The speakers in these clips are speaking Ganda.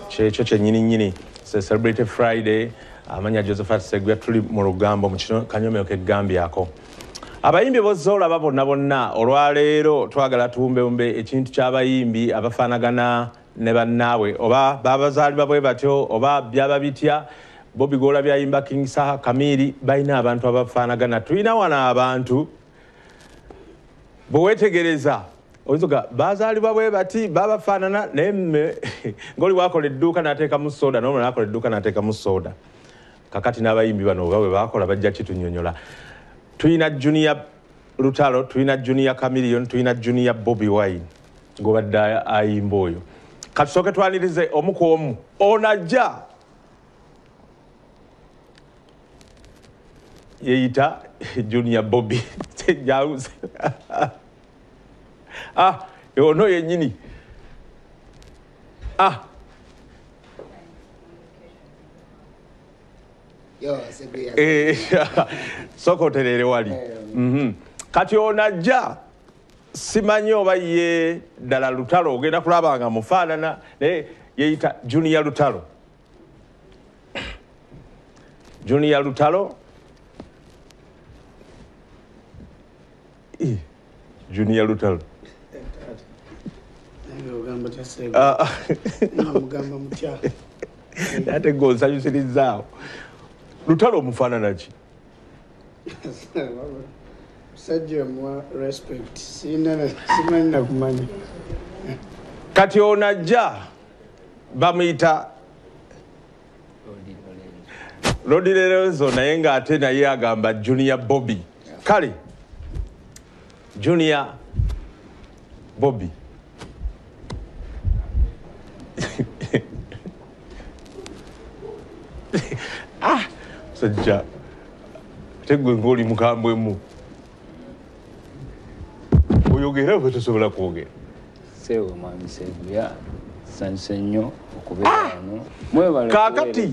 Kyekyo kyennyini nnyini. Celebrity Friday, amanya Josephat Seguya, tuli mu lugambo mu kino kanyomero k'eggambyako. Abayimbi bozza olaba bonna bonna olwaleero twagala tuwumbewumbe ekintu ky'abayimbi abafaanagana ne bannaabwe, oba babazaalibwa bwe batyo oba byaba bitya. Bobi Gola byayimba, King Saha, Kamiri, balina abantu abafaanagana. Tulina wano abantu bwe weetegereza oyinza bazaalibwa bwe bati babafaanana, naye ng'oli bwakola edduuka n'ateekamu soda, n'omulala n'akola edduuka n'ateekamu soda. Kakati n'abayimbi bano oba bwe baakola bajja kitunyonyola. Tulina Junior Lutalo, tulina Junior Chameleone, tulina Junior Bobi Wine ng'obadde ayimba oyo. Katusooke twanirize omu ku omu. Ono ajja yeeyita Junior Bobi. Ah, ono yennyini. Ah. Sooka otereere wali. Kati ono ajja simanyi oba ye ddala Lutalo, ogenda kulaba nga mufaanana, naye yeeyita Junior Lutalo. Junior Lutalo. Junior Lutalo. Ate gwe onsanyusirizaawo. Lutalo omufaanana ki? Musajja muwa respect, simanyi nakumanya. Kati ono ajja bamuyita Lodi Lorenzo, naye ng'ate naye agamba Junior Bobi. Kale Junior Bobi. Ah, sajja ate gwe ng'oli mukambwemu, oyogera oba tosobola kwogera? Seewo mwami Seguya, nsanyuse nnyo okubeera wano. Mwebale. Kaakati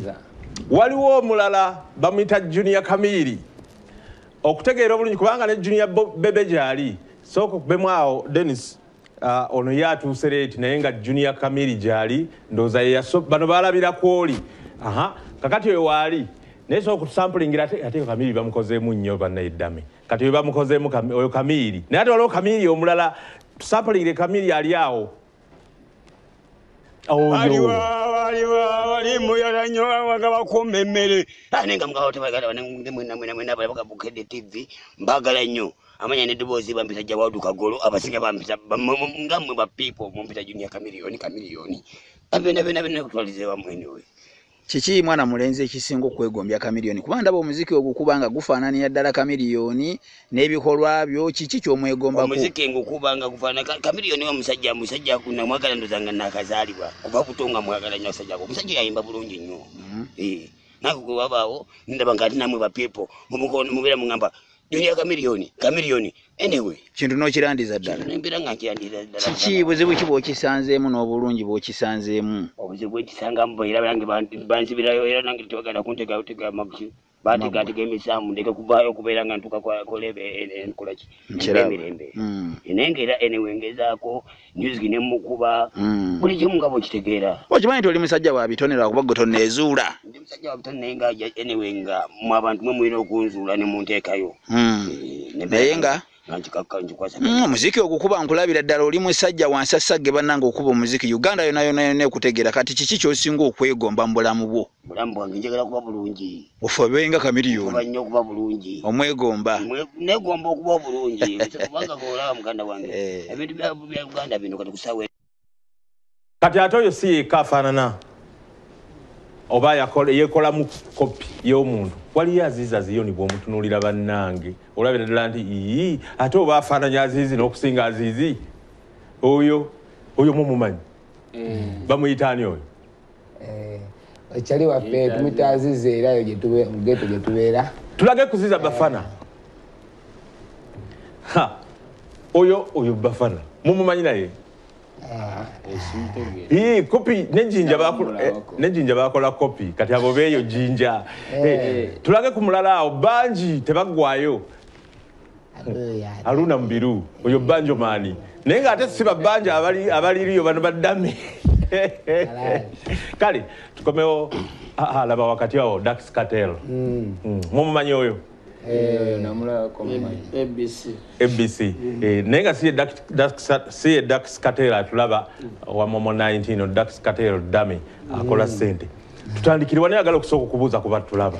waliwo omulala bamuyita Junior Kamiri. Okutegeera obulungi kubanga ne Junior Bebe gyali, sooka okubemu awo Dennis. Ono ye atuuse late, naye nga Junior Kamiri gyali, ndowooza ye bano baalabira kwoli. Aha, kakati oyo waali, naye sooka okusampulingira. Ate Kamiri bamukozeemu nnyo bannaeddame. Kati oyo bamukozeemu oyo Kamiri, naye ate waliwo Kamiri omulala. Tusampulingire Kamiri ali awo. Wali muyala nnyo nga bakuuma emmere, naye nga mugabo tebagala mwena mwena mwena balabaka Bukedde TV, mbaagala nnyo. Amanya n'eddoboozi bampita Jawadu Kagolo, abasinga bampita nga mmwe ba people mumpita Junior Chameleone. Chameleone bena bena bena kutwalize wamu anyway. Kiki mwana mulenzi ekisinga okwegombya Chameleone? Kuba ndaba omuziki ogukuba nga gufaananira ddala Chameleone n'ebikolwa byo, kiki ky'omwegombako? Omuziki ngukuba nga gufaanana Chameleone wa musajja, musajja namwagala ndowooza nga naakazaalibwa, kuva buto nga mwagala nnyo musajja. Omusajja yayimba bulungi nnyo. Naku gwe wabaawo ndaba nga ate nammwe ba people mubeera muŋŋamba Junior Chameleone, Chameleone anyway. Kintu n'okirandiza ddala. Nembeera nga nkirandiza ddala. Kiki buzibu ki bw'okisanzeemu n'obulungi bw'okisanzeemu? Obuzibu bwekisangamu, era nange banzibirayo, era nange tebagenda kuntegatega maguki, bategatega emisaamu ndeke kuvaayo okubeera nga ntuuka kola enkolaki emirembe. Naye nga era anyway ngezaako music ne mukuba buli kimu nga bwekitegeera. Okimanyi nti oli musajja wa bitone, lwakuba gwe tonneezuula. Ndi musajja wa bitone, naye nga anyway nga mwe abantu mwe mulina okunzuula ne munteekayo. Naye nga omuziki ogukuba nkulabira ddala oli musajja wansasagge bannange, okuba omuziki Uganda yonna yonna yonna ekutegeera. Kati kiki ky'osinga okwegomba mu bulamu bwo? Bulamu bwange njagala kuba bulungi. Ofe nga Chameleone. Kuba nnyo okuba bulungi. Omwegomba. Negomba okuba obulungi, kubanga olaba muganda wange ebintu bya Uganda bino kati kusaawa. Kati ate oyo si yekka afaanana oba yeekolamu kopi y'omuntu. Waliyo Azizi Aziyoni, bw'omutunuulira bannange olabira ddala nti ii ate oba afaananya Azizi n'okusinga Azizi oyo. Oyo mumumanyi, bamuyita ani oyo? Ekyali waffe tumuyita Azizi, era eyo mu ghetto gye tubeera. Tulage kuziza Bafana. Ha, oyo oyo Bafana mumumanyi naye? Kopi nejinja nejinja bakola kopi. Kati abo beeyo Jinja. Tulage ku mulala awo, bangi tebaggwayo. Haruna Mubiru oyo banjo mani naye ng'ate si babanja abaliriyo bano baddami. Kale tukomewo alaba wakati awo Dax Cartel. Mumumanyi oyo? Namulabako mumanyi. ABC. Naye nga si ye Dax Cartel atulaba wa Momo 19 Dax Cartel Dami akola ssente. Tutandikire wani agala okusooka okubuuza kuba tulaba.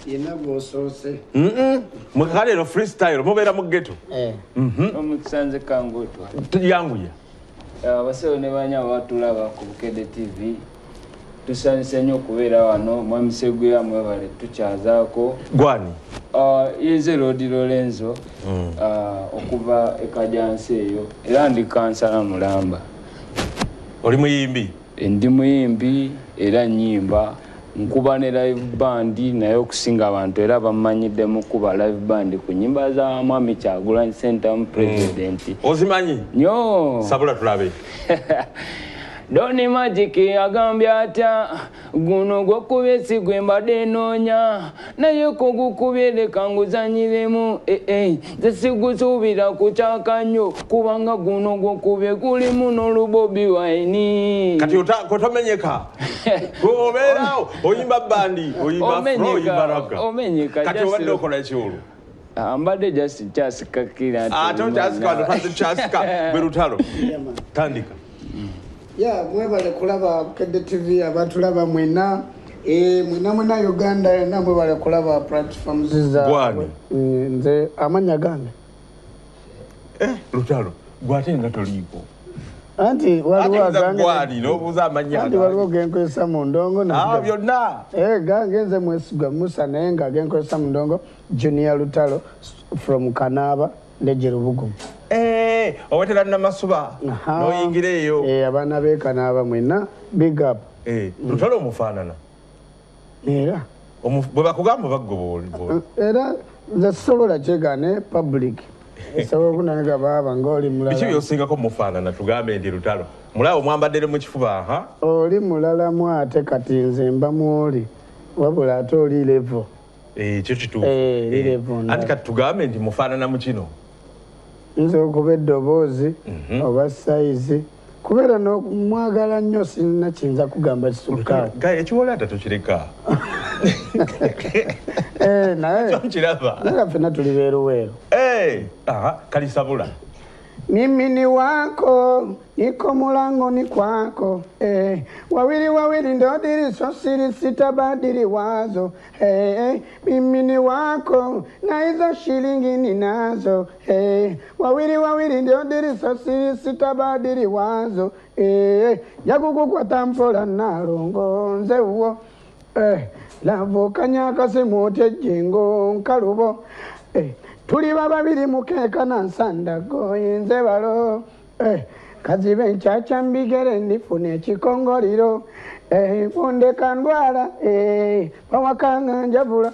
Yenna gw'osoose. Kale eno freestyle mubeera mu ghetto. Omusanze kangutwa. Yanguya. Abasewo ne banyabo batulaba ku Bukedde TV. Tusanyuse nnyo okubeera wano. Mwami Seguya mwebale tukyazaako. Gwani? Yenze Lodi Lorenzo okuva e Kajansi eyo era ndi kansala mulamba. Oli muyimbi? Ndi muyimbi era nnyimba. Nkuba ne live band naye okusinga abantu era bammanyiddemu kuba live band ku nnyimba za Mwami Kyagulanyi Ssentamu President. Ozimanyi? Nnyo. Sabula tulabe. Doni Magic agambye atya guno gwokubye si gwe mbadde nnoonya naye ko gukubye leka nguzanyiremu nze sigusuubira kukyaka nnyo kubanga guno gwokubye gulimu n'olubobi wine. Kati otomenyeka obeerawo oyimba bandi oyimba afro oyimba raga omenyeka. Kati obadde okola ki olwo? Mbadde just kyasikakira. Ate okyasika kyasika gwe Lutalo tandika. Ya mwebale kulaba Bukedde TV abatulaba mwena mwena mwena Uganda yonna mwebale kulaba platforms za gwani. Nze amanya gange Lutalo gwate nga toliiko anti waliwo agange gwani n'obuuza amanya anti waliwo genkozesa mu ndongo na byonna gange nze Mwesigwa Musa naye nga genkozesa mu ndongo Junior Lutalo from Kanaba Ndejje Lubugumu. Owetera Namasuba n'oyingira eyo. Abaana b'e Kanaaba mwenna big up. Lutalo omufaanana era bwe bakugamba baggoba era nze sisobola kyegaane public esobola okunanga baaba ng'oli mulala. Biki by'osingako mufaanana tugambe nti Lutalo mulaba omwambaddere mu kifuba? Oli mulalamu ate kati nze mba mwoli wabula ate oli level. Ekyo kituufu. Anti kati tugambe nti mufaanana mu kino. Nze okuba eddoboozi oba sayizi kubeera n'omwagala nnyo sirina kiyinza kugamba kisukka. Ekiwolaata tokireka. Naye nkiraba. Naye ffenna tuli beeruweeru. Kalisabula. Mimi ni wako niko mulangoni kwako wawili wawili ndo diri so siri sitabadili wazo mimi ni wako na hizo shilingi ninazo wawili wawili ndo diri so siri sitabadili wazo yakukukwata mpola nalongo nze uwo lavukanya akasimu tejjingo nkalubo tuli bababiri mukeeka na nsandago nze balo kazibe nkyakya mbigere ndifuna ekikongoliro bundeka ndwala bawakanga njavula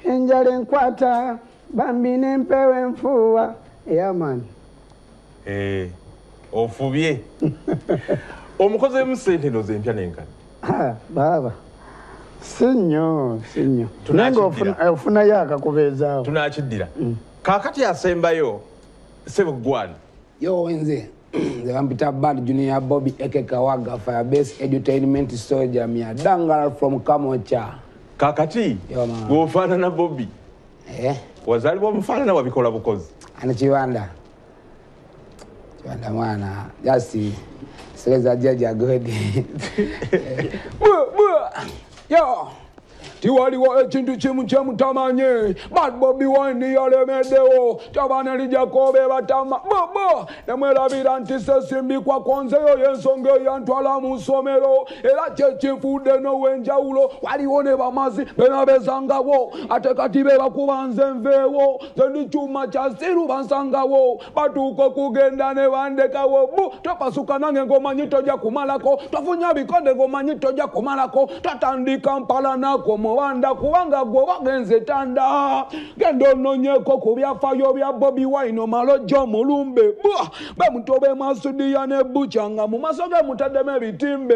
enjala enkwata bambi n'empewo enfuuwa. Yamani ofubye omukozeemu ssente eno zempya n'enkadde. Baaba si nnyo si nnyo naye nga ofunayo akakubeezaawo. Tunakiddira. Kaakati asembayo Ssebo Gwani. Yo nze bampita Bad Junior Bobby Eke Kawaga Firebase Edutainment Soldier Mia Dangala from Kamocha. Kaakati gwofaanana Bobby. Wazaalibwa omufaanana wabikola bukozi. Ano Kiwanda. Kiwanda mwana just seleza jaja God. Yo tiwaliwo ekintu kimu kyemutamanye Bad Bobi Wine yalemeddewo tabana Jakobe batama bobo nemwerabira nti sesimbikwa konzeyo y'ensonga eyantwala mu ssomero era kyekinfudde n'ow'enjawulo waliwo ne bamazi benabezangawo ate kati be bakuba nze nveewo nze ndi kyuma kya siru bansangawo batuuka okugenda ne bandekawo bu topasuka nange ng'omanyi tojja kumalako tofunya bikonde ng'omanyi tojja kumalako tatandika mpala nakomo obanda kubanga gwe bagenze tanda genda ononyeko ku byafaayo bya Bobi Wine omalojjo mulumbe bwe mutobe masudiya ne bucha nga mu maaso ge mutaddemu ebitimbe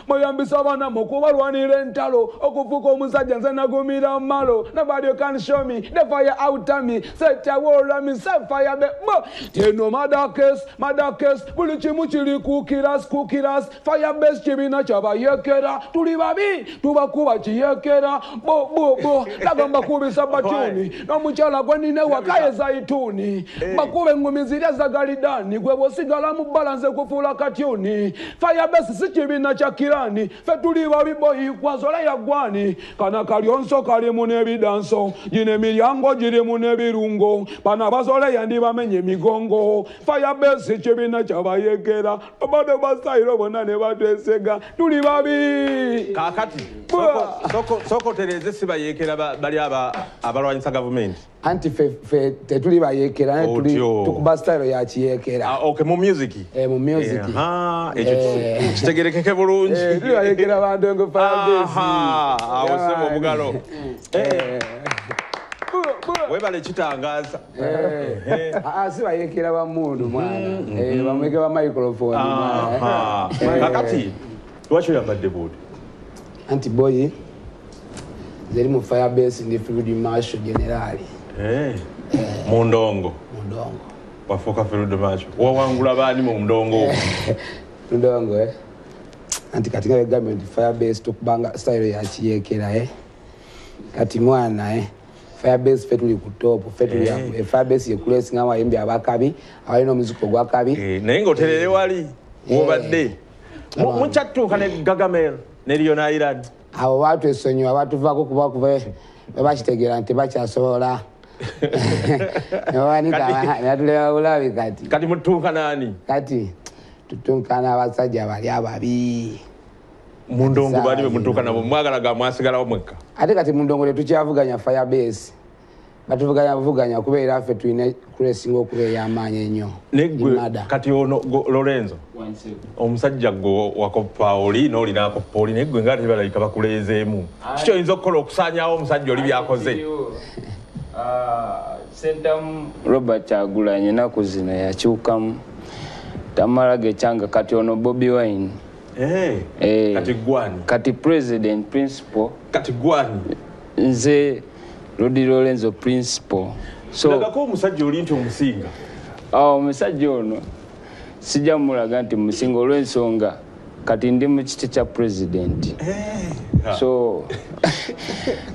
muyambisa abaana mu kubalwanira entalo okufuuka omusajja nze nagumira malo nobody can show me the fire out of me set a wall on me set fire be teno madakes buli kimu kiri kukiras fire base kibiina kyabayekera tuli babi tubakuba kiyekera bo bo bo nagamba kubisa batuni n'omukyala gwe nina ewaka ye zaituni bakuba engumi zirya zagalidani gwe bw'osigala mu balanse kufuula katyuni fire base si kibiina kya kirani ffe tuli babi boyi kwazola ya gwani kana kalyonso kalimu n'ebidanso gino emiryango girimu n'ebirungo bano abazoleya ndibamenya emigongo fire base kibiina kyabayekera obadde basayiro bonna ne batwesega tuli babi. Kaakati soko tereze si bayekera bali abalwanyisa gavumenti. Anti fe tetuli bayekera naye tuli tukuba style ya kiyekera. Okay, mu music. Mu music. Ekyo kitegerekeke bulungi. Tuli bayekera bandongo fire base. Awo sebo obugalo. Webale kitangaza. Si bayekera ba mundu mwana. Bamweke ba microphone mwana. Kakati lwaki oyambadde bw'oti? Anti boy zeri mu fire base ndi Field Marshal General. Mu ndongo. Mu ndongo. Wafuuka Field Marshal. Wawangula baani mu ndongo? Ndongo Anti kati nga begambye nti fire base tukubanga style ya kiyekera Kati mwana fire base ffe tuli ku top, ffe tuli fire base ye kulesinga abayimbi abakabi, abalina omuziki ogwakabi. Naye ng'oterere wali wobadde. Mukyatuuka ne Gagamel ne Leon Island. Abo batwesonyiwa batuvaako kuba bakitegeera nti bakyasobola. Nebawanika bulabi kati. Kati mutuuka naani? Kati tutuuka n'abasajja bali ababi. Mu ndongo bali be mutuuka nabo mwagala ga mwasigalawo mwekka. Ate kati mu ndongo tetukyavuganya fire base. Batuvuganya buvuganya kubeera ffe tulina kulesinga okuba ey'amaanyi ennyo. Kati ono Lorenzo omusajja gwe wakoppa oli n'oli n'akoppa oli naye gwe nga tebalabika bakuleezeemu. Kiki oyinza okukola okusaanyaawo omusajja oli by'akoze? Ssentamu Robert Kyagulanyi ennaku zino yakyukamu tamala gekyanga kati ono Bobi Wine. Kati gwani? Kati president principal. Kati gwani? Nze Lodi Lorenzo principal. So lagako omusajja oli nti omusinga. Omusajja ono sijja mulaga nti musinga olw'ensonga kati ndi mu kiti kya president. So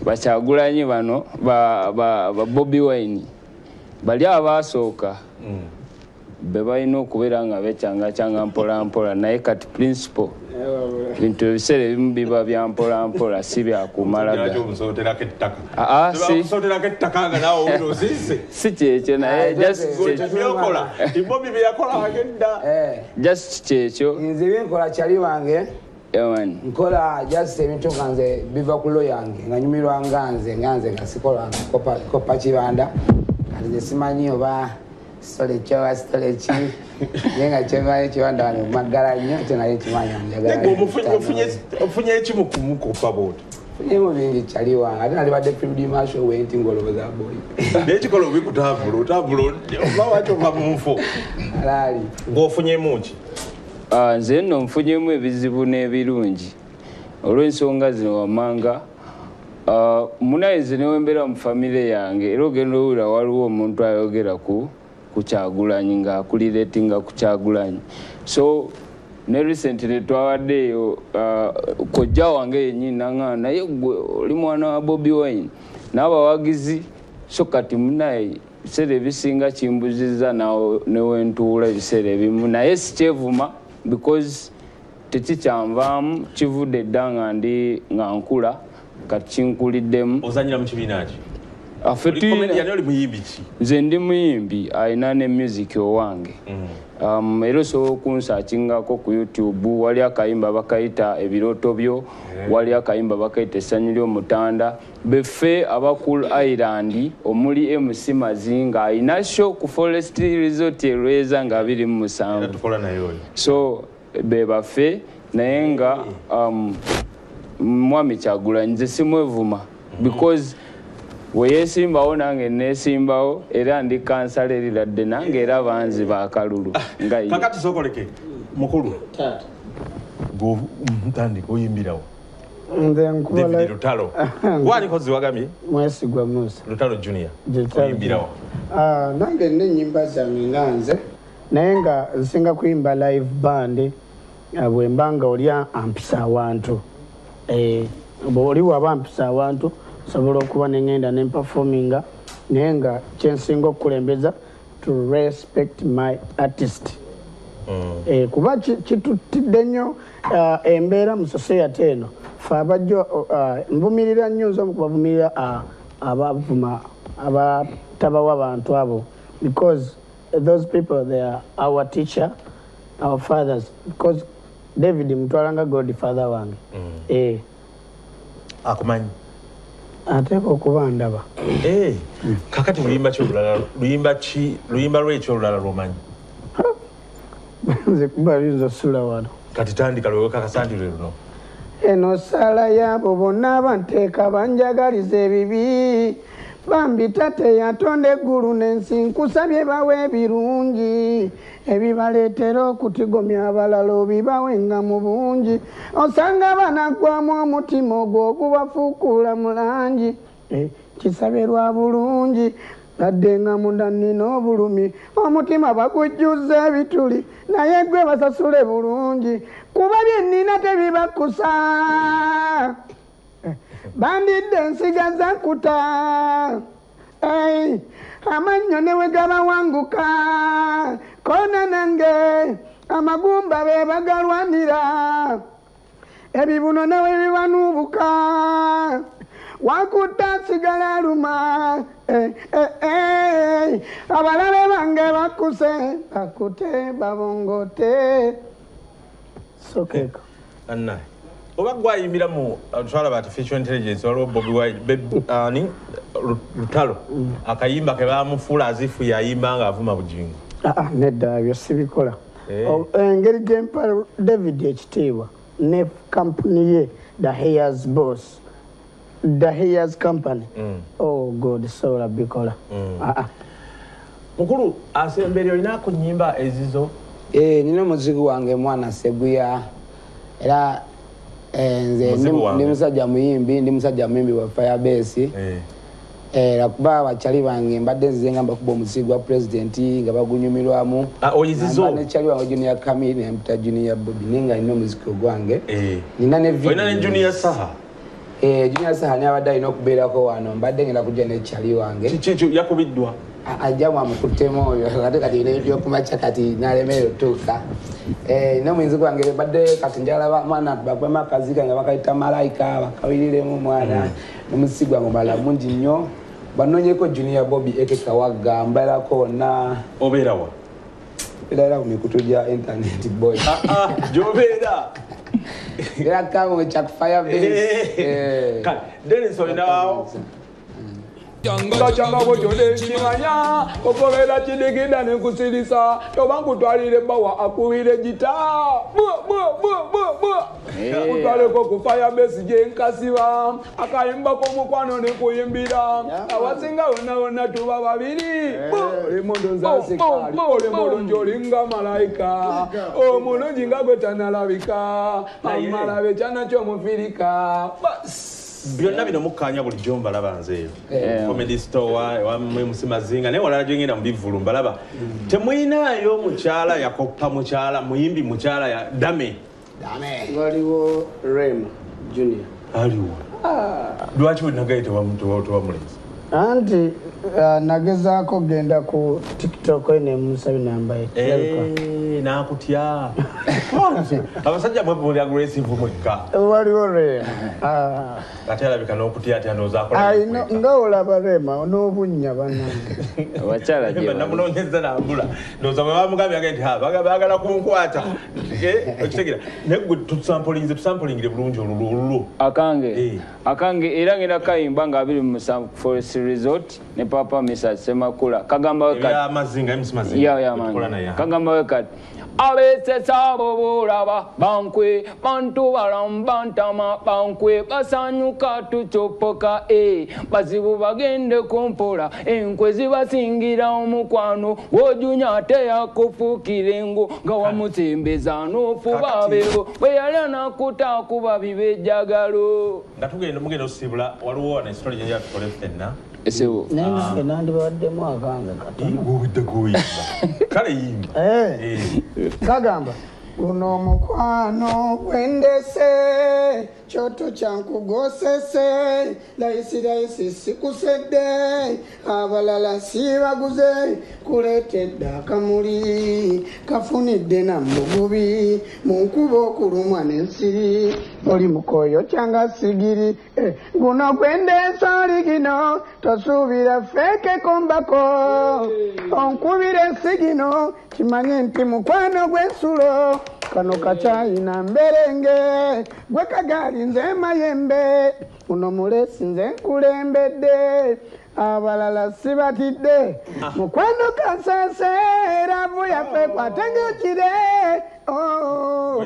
bakyagulanyi bano ba Bobi Wine bali abasooka be balina okubeera nga bekyangacanga mpola mpola naye kati principal bintu ebiseera ebimu biba bya mpola mpola si byakumalaga. Si kyekyo naye just kyekyo. Nze byenkola kyali wange nkola just ebintu nga nze biva ku lo yange nga nyumirwa nga nze nga sikola kopa kibanda kati nze simanyi oba sitole kyoba sitole ki naye nga kyemanyi kibanda wano maggala nnyo ekyo naye kimanya njagala. Ofunye ekimu kumukopa bw'oti? Nfunyemu bingi kyali wange ate nalibadde Field Marshal wenti ng'olowooza boy. Naye ekikola obi kutambula otambula oba waki ova mu nfo? Alaali. Ng'ofunyemu ki? Nze nno nfunyemu ebizibu n'ebirungi olw'ensonga zino wammanga. Munaye nze ne wembeera mu famire yange era ogenda owulira waliwo omuntu ayogera ku Kyagulanyi ng'akuliretinga ku Kyagulanyi. So ne recently twabaddeeyo kojja wange yennyini n'aŋŋamba naye gwe oli mwana wa Bobi Wine n'abawagizi. So kati munaye ebiseera ebisinga kimbuzizza ne wentuula ebiseera ebimu naye sikyevuma because tekikyanvaamu kivudde dda nga ndi nga nkula kati kinkuliddemu. Ozannyira mu kibiina ki? Nze ndi muyimbi alina ne music owange. Era osobola okunsakingako ku YouTube wali akayimba bakayita ebirooto byo, wali akayimba bakayita essanyu ly'omutanda. Beffe aba Cool Island omuli MC Mazinga alina show ku Forest Resort e Lweza nga 27. So be baffe naye nga Mwami Kyagulanyi nze simwevuma because weyesimbawo nange nesimbawo era ndi kansala eriradde nange era banzi bakalulu nga ye. Kakati sokoleke mukulu ntandika oyimbirawo. Nze nkuba David Lutalo. Gwani kozi wagambye? Mwesigwa Musa. Lutalo Junior. Oyimbirawo. Nange n'ennyimba zange nga nze naye nga nsinga kuyimba live band bwe mba nga oli ampisa awantu. Bw'oli waba ampisa awantu nsobola okuba ne ŋŋenda ne mperforminga naye nga kye nsinga okukulembeza to respect my artist. Kuba kitutidde nnyo embeera mu society eno. Ffe abajjo nvumirira nnyo nze omu ku bavumirira abavuma abatabawa abantu abo because those people they are our teacher, our fathers, because David mutwala nga godfather wange. Akumanyi? Ateeka okuba ndaba. Kakati luyimba ki olulala? Luyimba ki? Luyimba lweki olulala lw'omanyi? Nze kuba luyinza osula wano. Kati tandika lwe kakasa nti lwe luno. Eno ssaala yaabo bonna banteeka banjagaliza ebibi. Bambi tate yatonda eggulu n'ensi nkusabye bawe ebirungi ebibaleetera okutigomya abalala obibawenga mu bungi. Osanga banaggwamu omutima ogwo ogubafuukuula mu langi. Kisabe lwa bulungi badde nga munda nnina obulumi omutima bagujjuza ebituli naye gwe basasule bulungi kuba bye nnina tebibakusa. Bandidde nsigaza nkuta amannyo ne we gabawanguka kona nange amagumba be bagalwanira ebibuno ne we bibanuubuka wakutta sigala aluma abalabe bange bakuse bakute babongote sokeko. Annaye oba gwayimbira mu twalaba artificial intelligence waliwo Bobi Wine ani Lutalo akayimba ke bamufuula azifu yayimba nga avuma Bujingo. Nedda ebyo sibikola. Engeri gye mpa David ekitiibwa ne kampuni ye The Heirs Boss, The Heirs Company. Oh God, sobola bikola. Mukulu asembere olina ku nnyimba ezizo? Nina omuzigu wange mwana Seguya era nze ndi musajja muyimbi, ndi musajja muyimbi wa Firebase. Kuba abakyali bange mbadde nzize nga mbakuba omuzigo gwa pulezidenti nga bagunyumirwamu. Oyizizo? Ne kyali wange Junior Kamili ne mpita Junior Bobby naye nga nina omuziki ogwange. Nina ne video. Olina ne Junior Saha? Junior Saha naye abadde alina okubeerako wano mbadde ngenda kujja ne kyali wange. Kiki yakubiddwa? Ajja mwamukuttemu oyo ate kati ebyokumakya kati n'alemerera otuuka. N'omuyinzi gwange badde kati njagala mwana bakwemu akaziga nga bakayita Malayika bakawiriremu mwana n'omuziki gwange omulala mungi nnyo. Banoonyeko Junior Bobby eke Kawagga mbeerako wonna. Obeera wa? Mbeera ku mikutu gya internet boy. Gy'obeera? Era Kamwokya ku Firebase. Kale Dennis olinawo? Nga bwekyo nenkimanya okobeera kidigida nenkusirisa toba nkutwalire ebbawa akubire gita kutwaleko ku Firebase gye nkasiba akayimbako omukwano nekuyimbira awasinga wonna wonna tuba babiri oli muntu nzasikaali oli mulungi olinga malayika omulungi nga gwe tanalabika amalabe kyana ky'omufirika. Byonna bino mukkaanya bulijjo mbalaba nze eyo comedy store ewammwe Musimazinga naye walala gye ngenda mu bivvulu mbalaba temuyinaayo mukyala yakoppa mukyala muyimbi mukyala ya dame. Waliwo Rema Junior. Aliwo. Lwaki wenagaye tewamulenzi? Anti nagezaako genda ku TikTok ene musabi namba ye. Naakutya. Abasajja mwe muli aggressive mwekka. Waliwo Rema. Ate alabika n'okutya atya ndowooza akola. Nga olaba Rema n'obunnya bannange. Abakyala gye bali. Namunoonyezza n'ambula. Ndowooza bwe bamugambye agambye nti baagala kunkwata. Okitegeera. Naye gwe tusampolingire bulungi olulwo. Akange. Akange era ngenda kayimba nga 27 Forest Resort ne Papa Misa Semakula. Kagamba we kati. Mazinga, MC Mazinga. Ya man. Kagamba we kati. Abesesa bo bolaba bankwe bantu balamu bantama bankwe basanyuka tucopoka bazibu bagende kumpola enkwe zibasingira omukwano wojunya ate yakufukira engo nga wamusembeza n'ofuba bebo bwe yali anakutakuba bibejjagalo. Nga tugenda mugenda osibula waliwo wano esitoli gye tukole ffenna. Esebo nange nandibaddemu akange katono. Gubidde guyimba kale yimba kagamba guno omukwano gwendese kyoto kyankugosese layisi layisi sikusedde abalala sibaguze kuleetedde akamuli kafunidde nambugubi mu nkuba okulumwa n'ensiri oli mukoyo kyanga sigiri guno gwendese oli gino tosuubira feeke kombako onkubira ensigino kimanye nti mukwano gw'ensulo kano kakyayina mberenge gwe kagaali nze mayembe uno mulesi nze nkulembedde abalala sibatidde mukwano kansese ravu yaffe kwatengekire.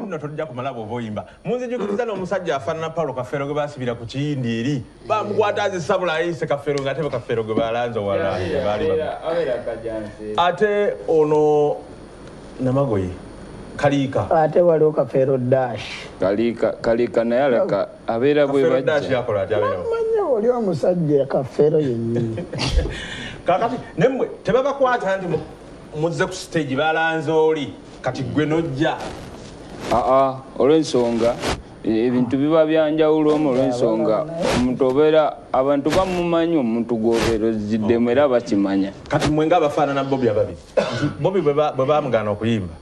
Nno tojja kumala bw'oba oyimba. Munzijukiriza n'omusajja afaanana Paulo Kafeero gwe baasibira ku kiyindi eri bamukwata azisabula ayise Kafeero ng'ate Kafeero gwe balanze wala baali ate ono Namagoye Kalika ate waliwo Kafeero Dash Kalika naye alaka abeera bwe bajja. Kafeero Dash yakola atya abeera manya oli omusajja Kafeero yennyini. Kakati nemmwe tebabakwata nti muzze ku stage balanze oli kati gwe nojja. Olw'ensonga ebintu biba byanjawulo omu olw'ensonga omuntu obeera abantu bamumanyi omuntu gw'obeera oziddemu era bakimanya. Kati mmwe ng'abafaanana Bobi ababiri Bobi bwe bamugaana okuyimba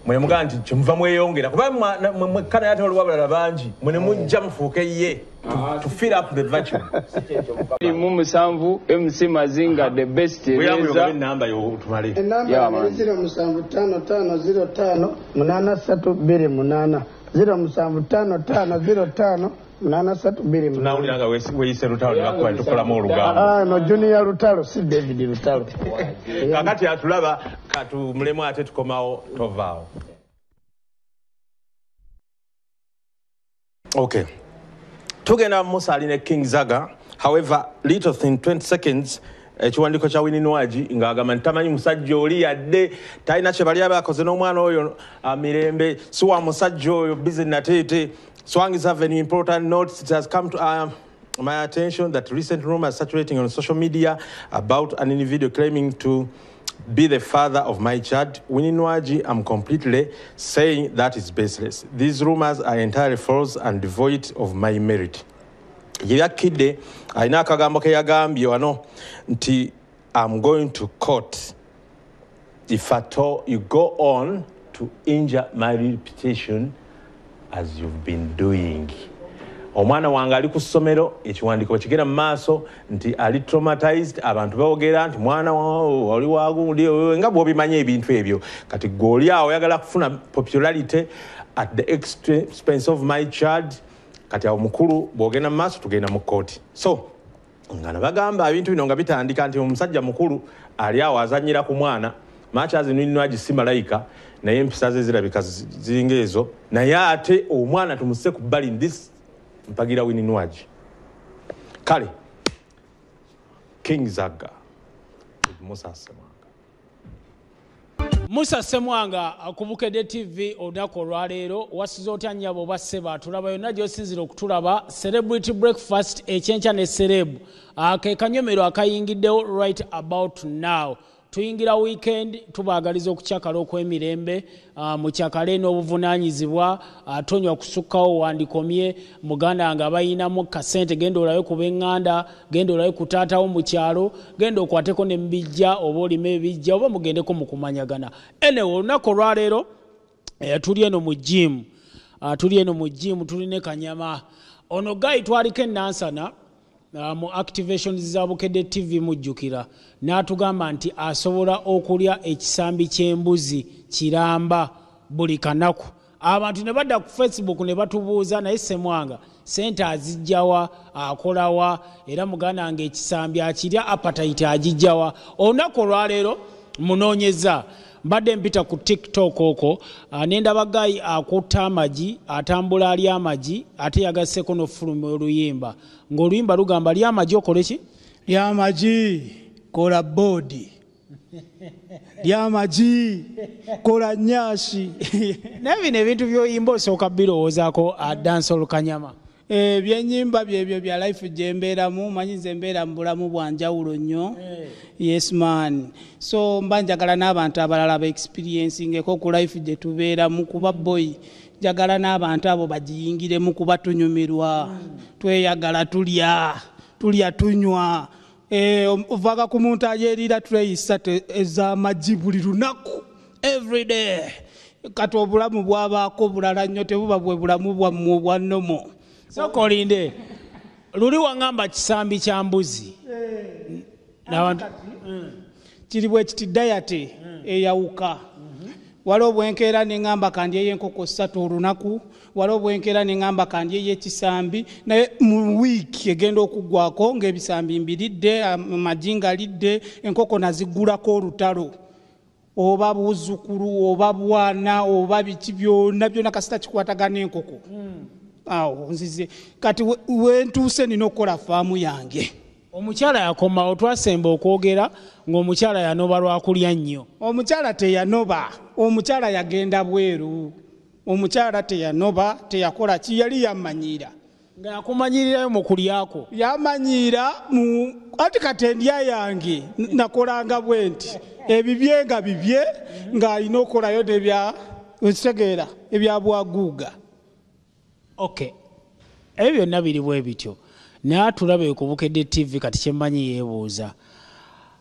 mwe mugamba nti kyemuva mweyongera kuba mwekkana ate waliwo abalala bangi mwe ne mujja mufuuke ye to fill up the vacuum. Mu 7 MC Mazinga the best ereza enamba yo tumale enamba 075505 8328 075505 8328. Tunawulira nga weeyise Lutalo ne bakuba tukolamu olugambo. No Junior Lutalo si David Lutalo. Kakati atulaba katumulemu ate tukomawo tovaawo. Okay. Tugenda Musa aline King Zaga. However, little thing 20 seconds ekiwandiiko kya Winnie Nwagi ng'agamba nti tamanyi musajja oli yadde talina kye bali abakoze n'omwana oyo mirembe si wa musajja oyo busy nateete. Swangis Avenue, important notes. It has come to my attention that recent rumors saturating on social media about an individual claiming to be the father of my child, Winnie Nwagi, I'm completely saying that is baseless. These rumors are entirely false and devoid of my merit. Yeyakidde alina akagambo ke yagambye wano nti I'm going to court if at all you go on to injure my reputation as you've been doing. Omwana wange ali ku ssomero ekiwandiiko kigenda mu maaso nti ali traumatized abantu boogera nti mwana oli wagundi nga bw'obimanyi ebintu ebyo kati gwe oli awo oyagala kufuna popularity at the expense of my child. Kati awo mukulu bw'ogenda mu maaso tugenda mu kkooti. So nga nabagamba ebintu bino nga bitandika nti omusajja mukulu ali awo azannyira ku mwana Machazi Nwagi si malayika naye empisa ze zirabika ziringa ezo naye ate omwana tumusse ku bbali this mpagira Winnie Nwagi. Kale King Zaga with Musa Ssemwanga. Musa Ssemwanga akubukedde TV olunaku olwaleero wasiza otya nnyabo oba ssebo tulaba yonna gy'osinziira okutulaba Celebrity Breakfast ekyenkya ne Celeb ke kanyomero akayingiddewo right about now. Tuyingira weekend tubaagaliza okukyakala okw'emirembe mukyakale n'obuvunaanyizibwa tonywa kusukkawo wandikomye muganda nga bayinamu kasente genda olabe ku b'eŋŋanda genda olabe ku taatawo mu kyalo genda okwateko ne mubijja oba olime ebijja oba mugendeko mu kumanyagana. Anyway, olunaku olwaleero tuli eno mu gym tuli ne Kanyama ono guy twaliko enansana mu activations za Bukedde TV mujjukira n'atugamba nti asobola okulya ekisambi ky'embuzi kiramba buli kanaku. Abantu ne badda ku Facebook ne batubuuza naye Ssemwanga sente azijjawa akolawa era muganda nga ekisambi akirya appetite agijjawa. Olunaku olwaleero munoonyeza Mbadde mpita ku TikTok okwo, nendaba guy akutta amagi, atambula ali amagi, ate yagasseko n'ofuluma oluyimba. Ng'oluyimba lugamba lya amagi okole ki? Lya amagi kola boodi. Lya amagi kola nyashi. Naye bino ebintu by'oyimba osooka birowoozaako dancehall Kanyama. Ebyenyimba byebyo bya life gye mbeeramu, manyi nze mbeera mu bulamu bwa njawulo nnyo. Yes man. So mba njagala n'abantu abalala ba experiencingeko ku life gye tubeeramu, kuba boy njagala n'abantu abo bagiyingiremu kuba tunyumirwa, tweyagala, tulya tunywa. Ovaga ku muntu ayeerira tray ssatu ez'amagi buli lunaku everyday. Kati obulamu bwabaako bulala nnyo, tebuba bwe bulamu bwammwe obwa nnomo. Sooka olinde, luli waŋŋamba kisambi kya mbuzi. N'abantu Kiri bwe kiti, diet eyawuka. Waliwo obwenkeera ne ŋŋamba kandyeyo enkoko ssatu olunaku, waliwo obwenkeera ne ŋŋamba kandyeyo ekisambi, naye mu wiiki egenda okuggwako ng'ebisambi mbiridde, amagi ngalidde, enkoko nazigulako olutalo. Oba buzzukulu, oba bwana, oba biki byonna byonna kasita kikwatagana n'enkoko. Awo nzize kati wentuuse nina okukola faamu yange. Omukyala yakomawo, twasemba okwogera ng'omukyala yanoba lwakulya nnyo. Omukyala teyanoba, omukyala yagenda bweru. Omukyala teyanoba, teyakola ki, yali yamanyiira. Nga yakumanyirirayo mu kulyako. Yamanyiira mu anti kati endya yange nakolanga bwe nti ebibye nga bibye, ng'alina okukolayo n'ebya okitegeera ebya bwaguuga. Okay, ebyo byonna biri bwe bityo, naye atulabe ku Bukedde TV kati kyemmanyi yeebuuza,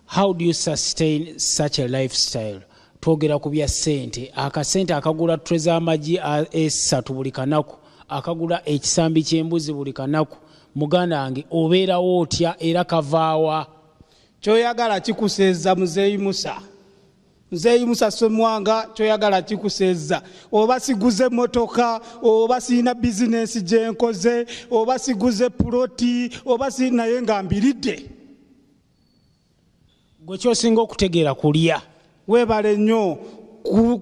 how do you sustain such a lifestyle? Twogera ku bya ssente, akasente akagula tray z'amagi esatu buli kanaku, akagula ekisambi ky'embuzi buli kanaku, muganda wange obeerawo otya era kavaawa? Kyoyagala kikuseeza Muzeeyi Musa. Muzeeyi Musa Ssemwanga, kyoyagala kikuseeza. Oba siguze emmotoka, oba sirina bizinensi gye nkoze, oba siguze puloti, oba si naye nga mbiridde. Gwe kyosinga okutegeera kulya. Weebale nnyo.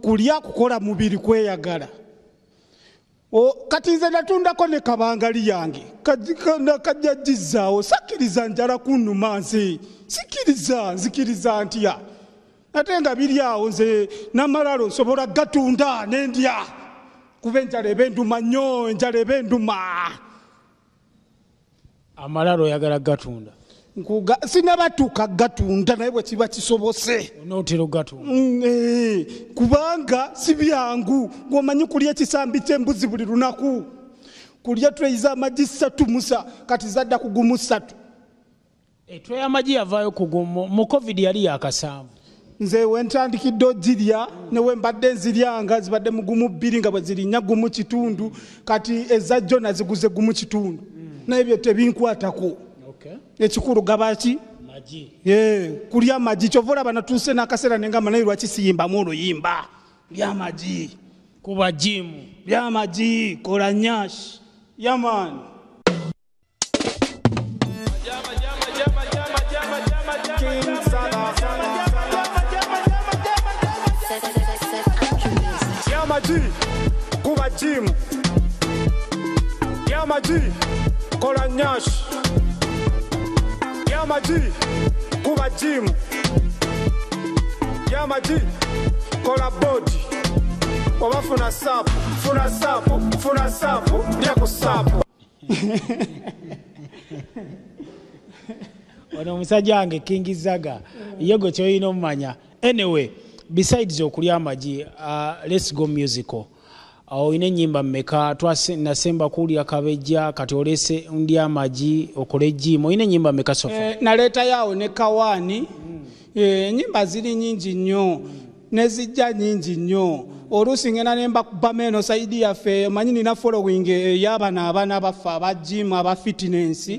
Kulya kukola mubiri, kweyagala. Kati nze natundako ne kabangali yange kajja gizzaawo. Sakkiriza njala kunnuma nze, sikkiriza, nzikiriza ntya ate nga biri awo. Nze n'amalalo nsobola gatunda nendya, kuba enjala eba enduma nnyo, enjala eba enduma. Amalalo oyagala gatunda? Nkuga sinabatuuka gatunda, naye bwe kiba kisobose onootera ogatunda. Kubanga si byangu ng'omanyi kulya ekisambi ky'embuzi buli lunaku, kulya tray z'amagi ssatu Musa, kati zadda ku gumu ssatu. Etray y'amagi yavaayo ku gumu mu COVID, yali yakasanvu. Nze wentandikidde ogirya newe mbadde nziryanga zibadde mu gumu bbiri, nga bwe zirinnya gumu kitundu. Kati ezajjo naziguze gumu kitundu, naye ebyo tebinkwatako. Ekikulu gabaki? Magi. Kulya magi. Kyova olaba natuuse n'akaseera nengamba, naye lwaki siyimbamu oluyimba lyamagi? Kuba jimu. Lyamagi kola nyash yaman. Lyamagi kuba jimu, lyamagi kola nyash, lyamagi kuba jimu, lyamagi kola body. Oba funa saapu, funa saapu, funa saapu, lya ku saapu. Ono omusajja wange King Zaga, ye gwe kyoyina omumanya. Anyway, besides okulya amagi, let's go musical. Olina ennyimba mmeka? Nasemba kuwulira Kabejja, kati olese ndi amagi okole gym. Olina ennyimba mmeka so far? Naleetayo awo ne kawaani. Ennyimba ziri nnyingi nnyo, nezijja nnyingi nnyo. Oluusi ngenda ne mbakubamu eno side yaffe, omanyi nina following ey'abano abaana baffe aba gym, aba fitness.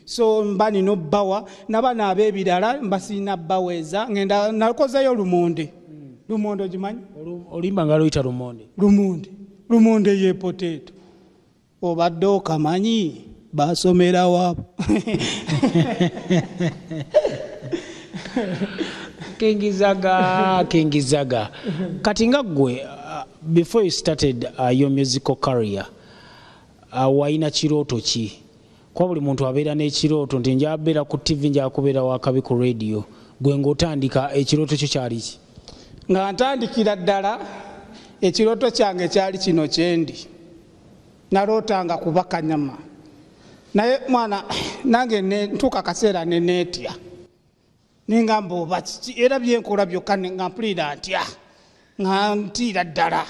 So mba nina obbawa n'abaana ab'ebirala, mba sirina bbaweeza. Ngenda nakozeyo lumonde. Lumonde ogimanyi? Oluyimba nga luyita lumonde. Lumonde, lumonde ye potato. Obadde okamanyi basomera waabo? King Zaga, King Zaga. Kati nga ggwe, before you started your musical career, walina kirooto ki? Kuba buli muntu abeera n'ekirooto nti njabeera ku TV, njakubeera wakabi ku radio. Gwe ng'otandika, ekirooto kyo kyali ki? Nga ntandikira ddala, ekirooto kyange kyali kino kyendi. Nalootanga kuba kanyama, naye mwana nange ntuuka akaseera ne neetya, nengamba oba kiki, era byenkola byokka nga mpulira ntya, nga ntiira ddala.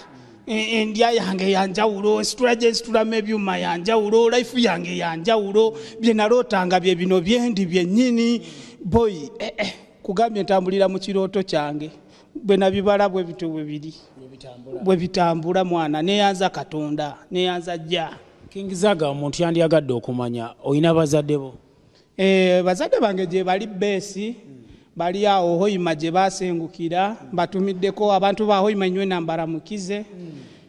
Endya yange yanjawulo, ensitula gye nsitulamu ebyuma yanjawulo, life yange yanjawulo. Bye nalootanga bye bino byendi byennyini. Boy, kugambye ntambulira mu kirooto kyange, bwe nabibala bwe bityo bwe biri, bwe bitambula. Mwana, neyanza Katonda, neyanza jja. King Zaga, omuntu yandiyagadde okumanya, olina bazadde bo? Bazadde bange gye bali, beesi bali awo Hoima gye basengukira. Mbatumiddeko abantu ba Hoima, nywe nambaramukize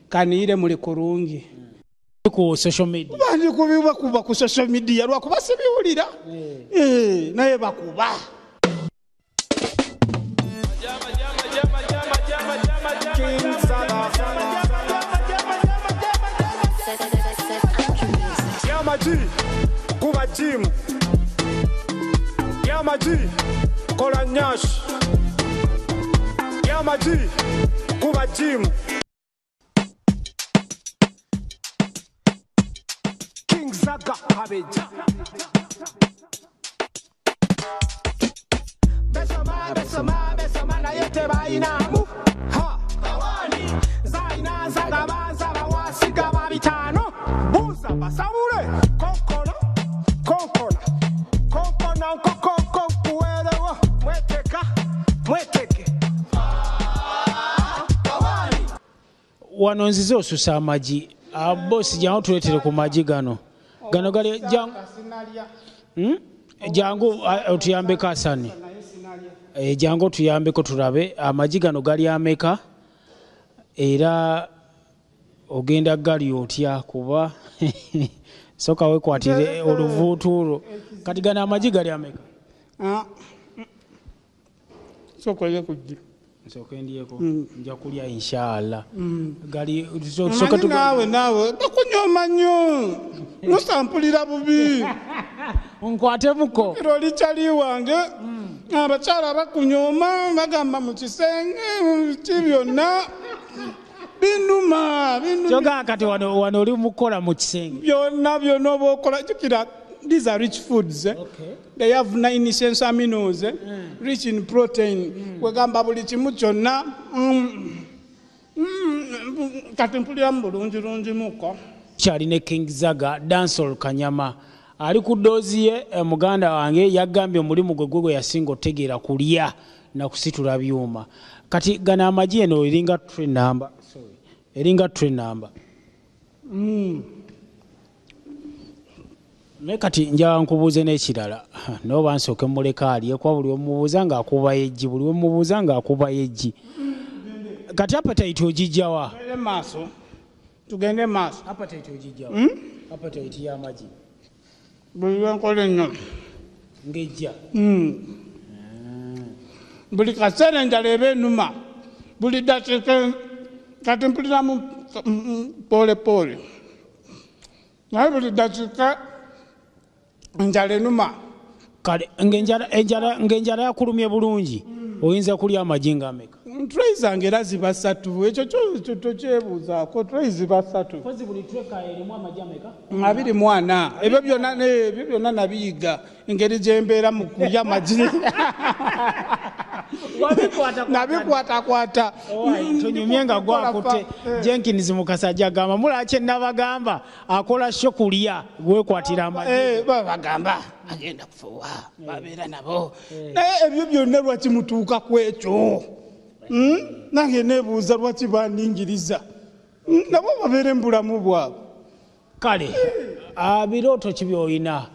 kaniire muli kurungi. Ku social media? Bandi kubibakuba ku social media, lwakuba sibiwulira. Naye bakuba. Yamaji kuba gym, Yamaji kola nyash, Yamaji kuba gym. King Zaga Kabeja. Besoma besoma besoma naye tebayinamu ha kawani zaina zagaba zaba babitano buza basabule konkona konkona konkona kokoko kuwerewo mweteka mweteke. Wano nzize osusa amagi. Bosi, jangu tuleetere ku magi gano. Gano gali jangu. Jangu otuyambeko, Asani. Jangu otuyambeko tulabe amagi gano gali ameka, era ogenda gali otya, kuba soka wekwatire oluvuutu olwo. Kati gano amagi gali ameka? Sooka olye ku ggi. Nsooke ndyeko? Nja kulya inshallah. Gali Omanyi naawe, naawe bakunyooma nnyo, nosampulira bubi. Nkwatemuko. Era oli kyali wange, abakyala bakunyooma, bagamba mu kisenge ki, byonna binuma binuma. Kyogaa kati wano oli mukukola mu kisenge. Byonna byonna oba okola, jjukira these are rich foods, eh? They have nine essential aminos, eh? Rich in protein. Wegamba buli kimu kyonna. Kati mpuliramu bulungi lungi muko. Kyali ne King Zaga Dancehall Kanyama ali ku ddoozi ye. Muganda wange yagambye omulimu gwe gwe yasinga otegeera kulya na kusitula byuma. Kati gano amagi, eno eringa tray number, sorry, eringa tray number. Naye kati njagala nkubuuze n'ekirala, noba nsooke muleka alye, kuba buli wemubuuza ng'akubayo eggi, buli wemubuuza ng'akubayo eggi. Kati appetite ogijjawa? Tugende maaso, tugende maaso. Appetite ogijjawa? Appetite y'amagi? Buli lwenkola ennyo. Ng'ejja? Buli kaseera enjala eba enuma, buli dakiika. Kati mpuliramu poole poole, naye buli dakiika enjala enuma. Kale ng'enjala yakulumye bulungi, oyinza kulya amagi nga ameka? Tray zange era ziba ssatu, ekyo kyo tokyebuuzaako, tray ziba ssatu. Kozi buli tray erimu amagi ameka? 24. Ebyo byonna ebyo byonna nabiyiga, engeri gye mbeera mu kulya amagi. Nabikwatakwata. Tonyumye nga gwakutte. Jenkins Mukasajja agamba mulaki nabagamba akola show kulya wekwatira amagi. Babagamba agenda kufuwa babeera nabo, naye ebyo byonna lwaki mutuuka ku ekyo? Nange nebuuza lwaki baningiriza, nabo babeere mu bulamu bwabwe. Kale birooto ki by'olina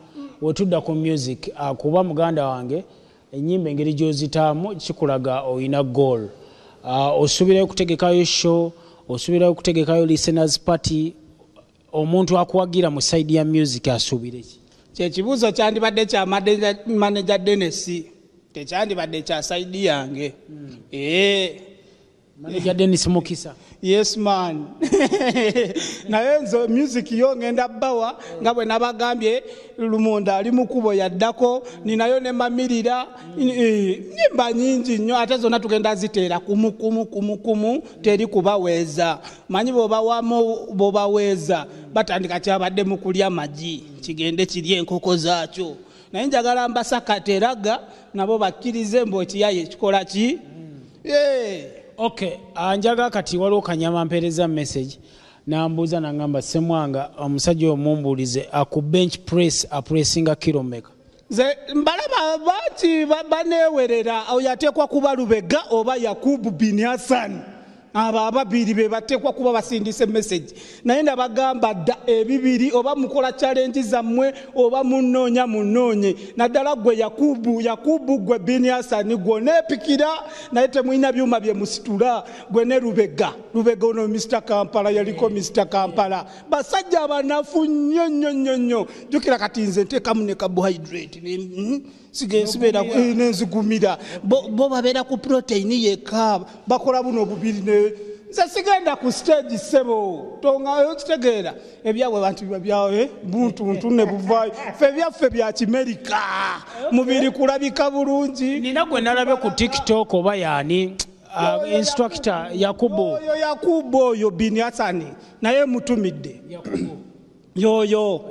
wetudda ku music? Kuba muganda wange, ennyimba engeri gy'ozitaamu kikulaga olina goal. Osuubirayo kutegekayo show, osuubirayo kutegekayo listeners party? Omuntu akuwagira mu side ya music asuubire ki? Kyekibuuzo kyandibadde kya manager Dennis. Tekyandibadde kya saidi yange. Manager Dennis Mukisa. Yes man. Naye nze music yo ngenda bawa nga bwe nabagambye Lumonda ali mukubo yaddako ninayo ne mamirira nyimba nyingi nnyo ate zonna tugenda ziteera kumu kumu kumu kumu teri kubaweeza. Manyi bw'obawamu bw'obaweeza batandika kyabadde mu kulya magi kigende kirye enkoko zaakyo. Naye njagala mbasakateraga nabo bakkirize mbu ekiyaye kikola ki? Okay, anjaga kati waliwo Kanyama mpeereza message nambuuza nangamba Ssemwanga omusajja omumbuulize aku bench press apressinga kilo mmeka? Nze mbalaba bangi baneewerera oyo ateekwa kuba Lubega oba Yakubu bin Hassan. Abo ababiri be bateekwa kuba basindise message. Naye ndabagamba dda ebibiri oba mukola challenge zammwe oba munoonya munoonye. Naddala gwe Yakubu gwe bin Hassan gwe neepikira naye temulina byuma bye musitula gwe ne Lubega. Lubega ono Mr. Kampala yaliko Mr. Kampala. Basajja abanafu nnyo nnyo nnyo nnyo. Jjukira kati nze nteekamu ne carbohydrate. Sibeera nenzigumira. Bo babeera ku protein yekka bakola buno obubiri ne nze sigenda ku stage ssebo tonga okitegeera ebyabwe bantu biba byawe buntuntu ne buvaayo ffe ebyaffe bya kimerika mubiri kulabika bulungi. Nina gwe nalabye ku TikTok oba yaani instructor Yakubu. Oyo Yakubu oyo bin Hassan naye mutumidde. Yoyo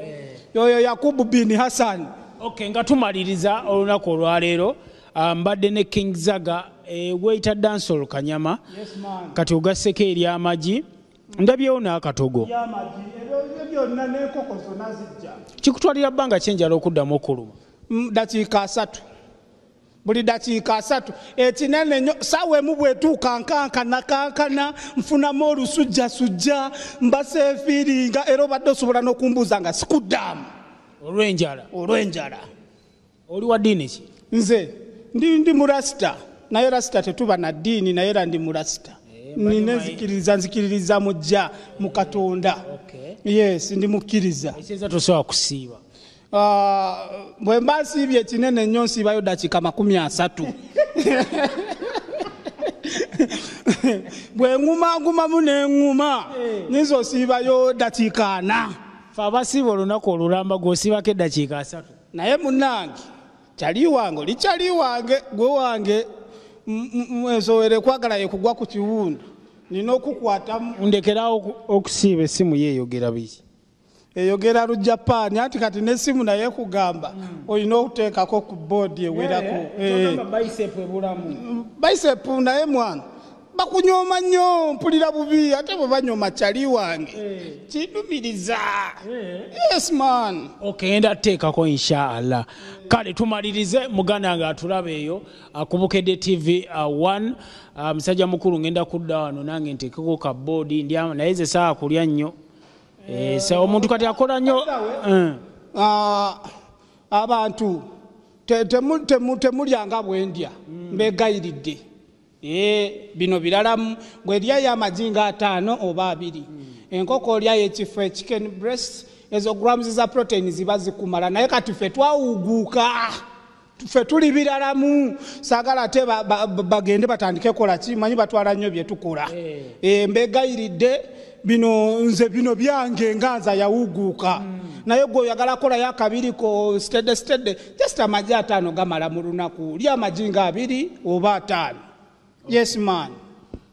yoyo Yakubu bin Hassan. Okay, nga tumaliriza olunaku olwaleero mbadde ne King Zaga weyita dancehall Kanyama. Yes, man. Kati ogasseko ery'amagi ndabyewo n'akatogo. Byonna n'enkoko zonna zijja. Kikutwalira bbanga kyenjala okuddamu okuluma? Dakiika 3. Buli dakiika 3. Ekinene nnyo ssaawa emu bw'etuuka nkankana kankana nfunamu olusujjasujja mbaseefiiringa era obadde osobola n'okumbuuza nga sikuddamu. Olw'enjala. Olw'enjala. Oli wa ddiini ki? Nze ndi murasita. Naye rasita tetuba na ddiini naye era ndi murasita. Nina nzikiririza mujja mu Katonda. Yes, ndi mukkiriza. Ekyeza tosobola kusiiba. Bwe mba nsiibye ekinene nnyo nsiibayo dakiika 30. Bwe ŋŋumangumamu ne ŋŋuma nyinza osiibayo dakiika 4. Ffe abasiiba olunaku olulamba gw'osiibako eddakiika 3. Naye munnange kyali wange oli kyali wange gwe wange ensowere kwagala ye kugwa ku kiwundu nina okukwatamu. Ndekerawo okusiiba essimu yeeyogera biki? Eyogera Lujapaani anti kati n'essimu naye ekugamba olina okuteekako ku boodi ewerako. Bicep ebulamu. Bicep naye mwana bakunyooma nnyo mpulira bubi ate bwe banyooma kyali wange kindumiriza. Yes man. Okay, enda teekako inshallah. Kale tumalirize muganda nga atulaba eyo akubukedde TV 1 musajja mukulu ngenda kudda wano nange nteekeko ka boodi ndya naye ze saawa kulya nnyo. Omuntu kati akola nnyo abantu temulyanga bwe ndya mbegayiridde. Bino biralamu gwe eryayo amagi nga 5 oba 2. Enkoko olyayo ekifo chicken breast ezo grams za protein ziba zikumala naye kati ffe twawuguuka ffe tuli biralamu saagala ate bagende batandike kola ki manyi batwala nnyo bye tukola. Mbegayiridde bino nze bino byange nga nza yawuguuka. Naye gwe oyagala kolayo akabiri ko steady steady just amagi 5 gamala mu lunaku lya amagi nga 2 oba 5. Yes man.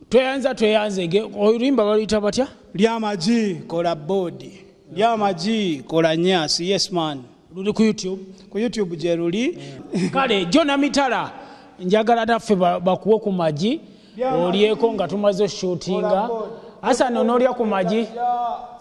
Tweyanze oluyimba baluyita batya? Lyamagi kola boodi. Lyamagi kola nyasi. Yes man. Luli ku YouTube? Ku YouTube gye luli. Kale Jona Mitala njagala naffe bakuwe ku magi olyeko nga tumaze oshootinga. Hassan onoolya ku magi?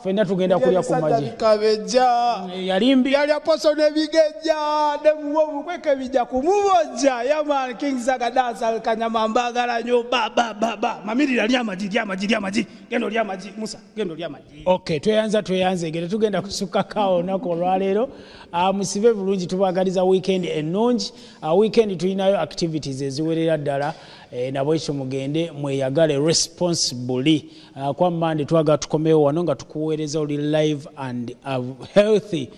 Ffenna tugenda kulya ku magi. Kabejja. Yali mbi. Yali aposo n'ebigejja ne muwovu kweka bijja kumubojja. Yeah man, King Zaga dancer Kanyama mbagala nnyo ba ba ba ba. Mamirira lya magi lya magi lya magi. Genda olya magi Musa, genda olya magi. Okay, tweyanze ngere tugenda kusukka olunaku olwaleero. Musibe bulungi tubagaliza weekend ennungi. Weekend tulinayo activities eziwerera ddala. Nabwekyo mugende mweyagale responsibly. Kwa Monday twagala tukomewo wano nga tukuweereza oli live and healthy.